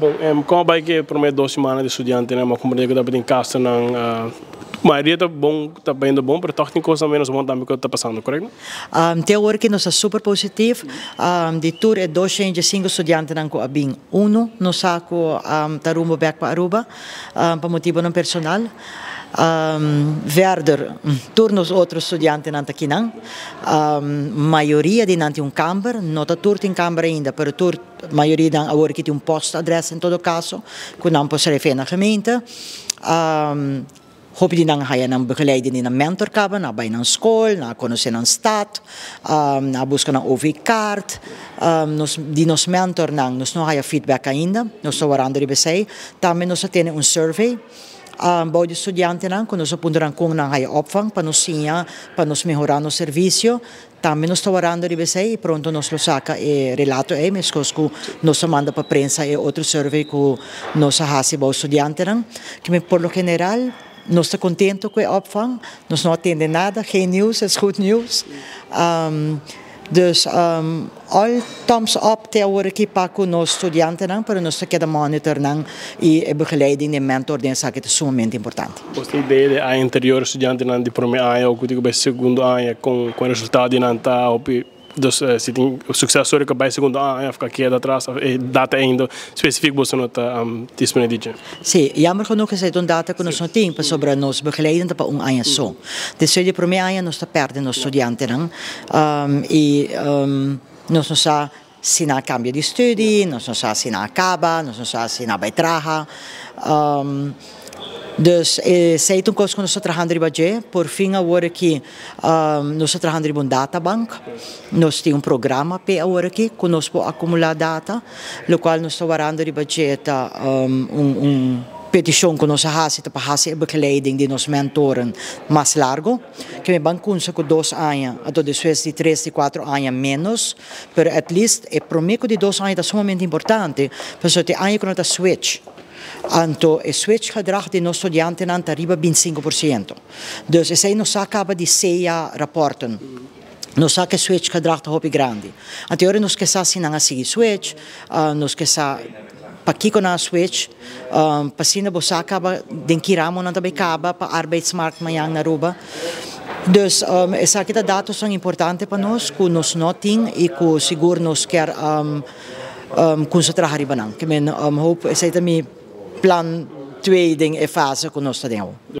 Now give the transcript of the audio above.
Bon, con bay cu prome 2 siman di studiante, ne, m'a comprende cu ta den cas nan, mayoria ta bon, ta bayendo bon, pero toch tin cos menos bon tambe cu ta pasando, correcto? Te awor cu nos ta super positivo. Di tur e 205 studiantenan cu a bin, uno nos a cu ta rumbo back pa Aruba, pa motibonan personal. Verder, tur nos otro studiantenan ta akinan. Mayoria di nan tin un camber, no ta tur tin camber ainda, pero tur mayoria dan awor cu tin un postadres en todo caso, cu nan por schrijven na gemeente. Hopi di nan haya nan begeleiding di nan mentor caba, nan bay na school, nan conoce nan stad, nan busca nan OV-kaart. Nos, di nos mentor nan, nos no haya feedback ainda, nos ta wardando riba esey. Tambe nos tin un survey bou di studiantenan, cu nos a puntra con nan haya opvang, pa nos siña, pa nos mehora nos servicio. Tambe nos ta wardando riba esey y pronto nos lo saca e relato ey, mescos cu nos manda pa prensa e otro survey cu nos a hasi bou studiantenan, cu por lo general nos ta contento cu e opvang, nos no a tende nada, geen nieuws is goed nieuws. Dus all thumbs up te awor aki pa cu nos studiantenan, pero nos ta keda monitor nan y e begeleiding di mentor den esaki ta sumamente importante. Bo tin idea di aña anterior studiantenan di prome aña of cu bay segundo aña cu resultado nan ta hopi, dus si tin suceso cu bay segundo aña of keda atras, e data ainda specifico bo no ta disponibel? Si, jammer genoeg is het een data cu nos no tin, pasobra nos begeleiding pa un aña so. Dus di prome aña nos ta perde nos studiantenan y nos no sa si nan cambia di studie, nos no sa si nan a caba, nos no sa si nan bay traha. Dus esey ta un cos cu nos ta trahando riba dje. Por fin awor aki nos ta trahando riba un databank. Nos tin un programa pa awor aki cu nos por acumula data, locual nos ta wardando riba dje ta un peticion cu nos a hasi pa hasi e begeleiding di nos mentoren mas largo, cu mi ban cuminsa cu 2 aña, anto despues di 3 di 4 aña menos, pero at least e prome di 2 aña ta sumamente importante, pasobra e aña cu nan ta switch. Anto, e switch gedrag di nos studiantenan ta riba 25%. Dus esey nos a caba di SEA rapporten. Nos sa cu switch gedrag ta hopi grandi. Anto, ora nos kier sa si nan a sigui switch, nos kier sa pakico nan a switch, pa asina bo sa caba den ki ramo nan tambe caba pa arbeidsmarkt mañan na Aruba. Dus esaki ta datonan importante pa nos, cu nos no tin y cu sigur nos kier cuminsa traha riba nan. Kiermen hoop, esey ta mi plan 2 den e fase cu nos ta den.